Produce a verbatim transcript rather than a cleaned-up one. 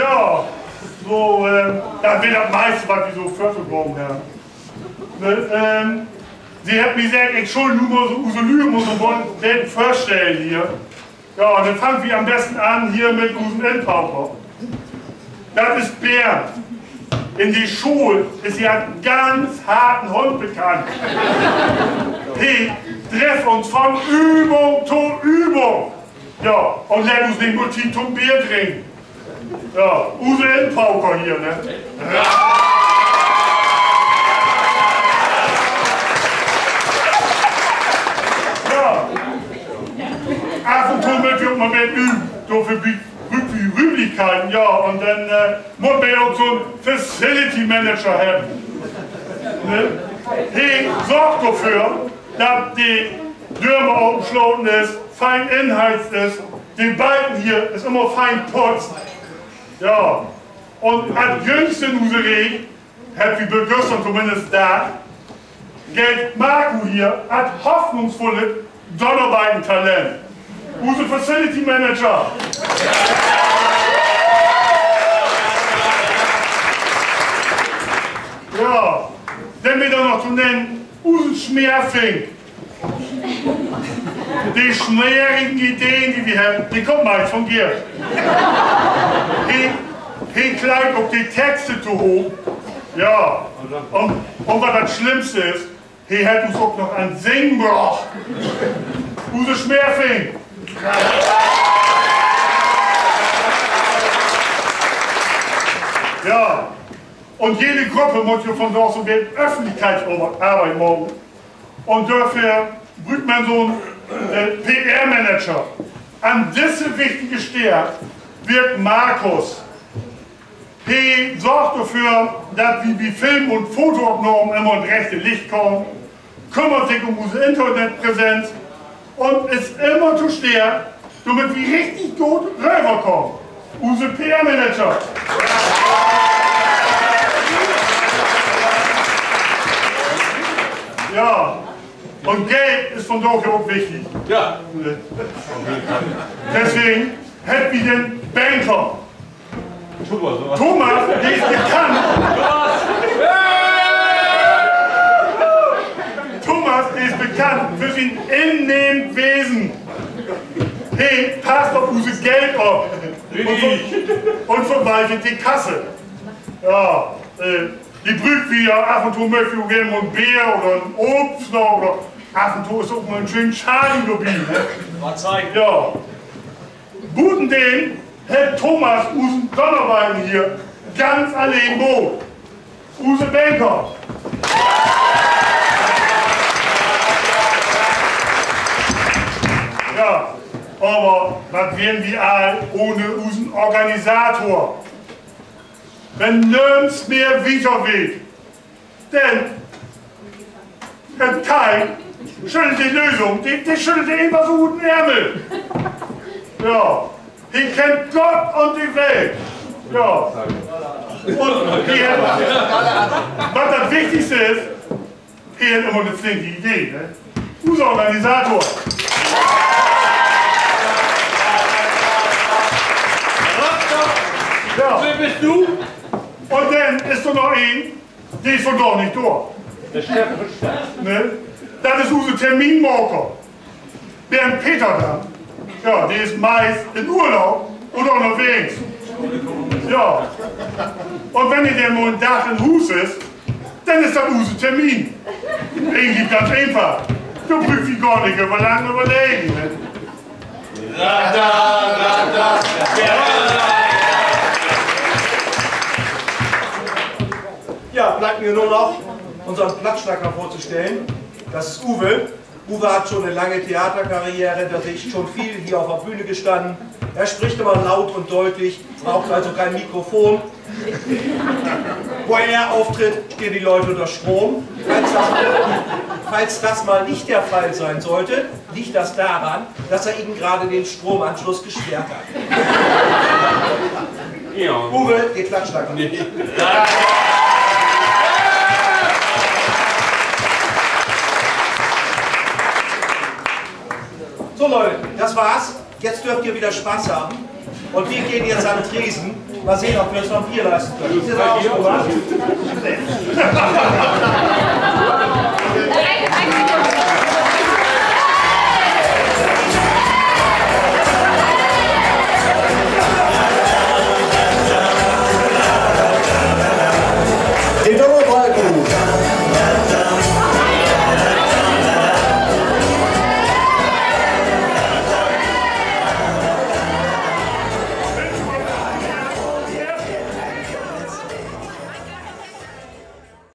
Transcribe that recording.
Ja, so, ähm, dat weer dat meiste, wat wi so vörtodragen hebbt. Ne, ähm, Se hebbt mi seggt, ik schull nu mal so use Lüüd mal so 'n beten vörstellen hier. Ja, denn fangt wi an'n besten an hier mit usen Inpauker. Dat is Bernd. In de School is he as ganz harten Hund bekannt. He drifft uns von Übung to Übung. Ja, un lett us nich mal Tiet to'n Beer drinken. Ja, use Inpauker hier, ne? Ja. Af un to mööt wi ok mal beten öven. Dorför bi-, bruukt wi Rüümlichkeiten, ja. Un denn, äh, mutt wi ok so'n Facility Manager hebben. Ne? He sorgt dorför, dat de Döör opensloten is, fein inheizt is, de Balken hier is ümmer fein putzt. Ja, un as Jüngste in use Reeg, hebbt wi bit güstern tominnst dacht, gellt Marco hier as hoffnungsvullet Donnerbalkentalent. Use Facility Manager. Ja, denn weer dor noch to nennen, use Smeerfink. De smeerigen Ideen, de wi hebbt, de kummt meist von Gerd. He, he kleit ok de Texte tohoop. Ja, un, un wat dat Slimmste is, he hett us ok noch an't Singen brocht. Use Smeerfink. Ja, un jede Gruppe mutt ja vundaag so'n beten Öffentlichkeitsarbeit maken. Un dorför bruukt man so'n, äh, P-R-Manager. An disse wichtige Steed wirkt Markus. He sorgt dorför, dat wi bi Film- un Fotoopnahmen ümmer in't rechte Licht kaamt, kümmert sik üm use Internetpräsenz un is ümmer to Steed, dormit wi richtig goot röverkaamt. Use P-R-Manager. Ja, un Geld is vundaag ja ok wichtig. Ja. Deswegen hebbt wi den Banker. Thomas, de is bekannt. Thomas, de is bekannt för sien innehmend Wesen. He passt op use Geld op un ver-, un verwaltet de Kasse. Ja, äh, de bruukt wi ja af un to, mööt wi ok mal en Beer oder en Obst noch, oder af un to is ok mal en schönen Charlie dorbi, ne? Ja. Butendem hett Thomas usen Donnerbalken hier ganz alleen maakt. Use Banker. Ja, aver wat weren wi all ahn usen Organisator? Wenn nüms mehr wieter weet, denn hett Kai Schöttel de Lösung, de, de schüddelt he eenfach so ut den Ärmel. Ja, he kennt Gott un de Welt. Ja. Un he hett, wat dat Wichtigste is, he hett ümmer 'ne flinke Idee, ne? Use Organisator. Ja. Wer büst du? Un denn is dor noch een, de is vundaag nich dor. Ne? Dat is use Terminmaker, Bernd Peterdan. Ja, de is meist in Urlaub oder ünnerwegens. Ja. Un wenn he denn mal en Dag in Huus is, denn is dat use Termin. Egentlich ganz eenfach. Dor bruukt wi gor nich över lang överleggen, ne? Ja, bleibt mir nur noch, unseren Plattschnacker vorzustellen. Das ist Uwe. Uwe hat schon eine lange Theaterkarriere hinter sich, schon viel hier auf der Bühne gestanden. Er spricht immer laut und deutlich, braucht also kein Mikrofon. Wo er auftritt, stehen die Leute unter Strom. Falls das, falls das mal nicht der Fall sein sollte, liegt das daran, dass er Ihnen gerade den Stromanschluss gesperrt hat. Ja. Uwe, de Plattschnacker. So, Leute, das war's. Jetzt dürft ihr wieder Spaß haben. Un wi gahn nu an Tresen. Mal sehn, of wi uns noch en Bier leisten köönt. Is dat ok so, wa?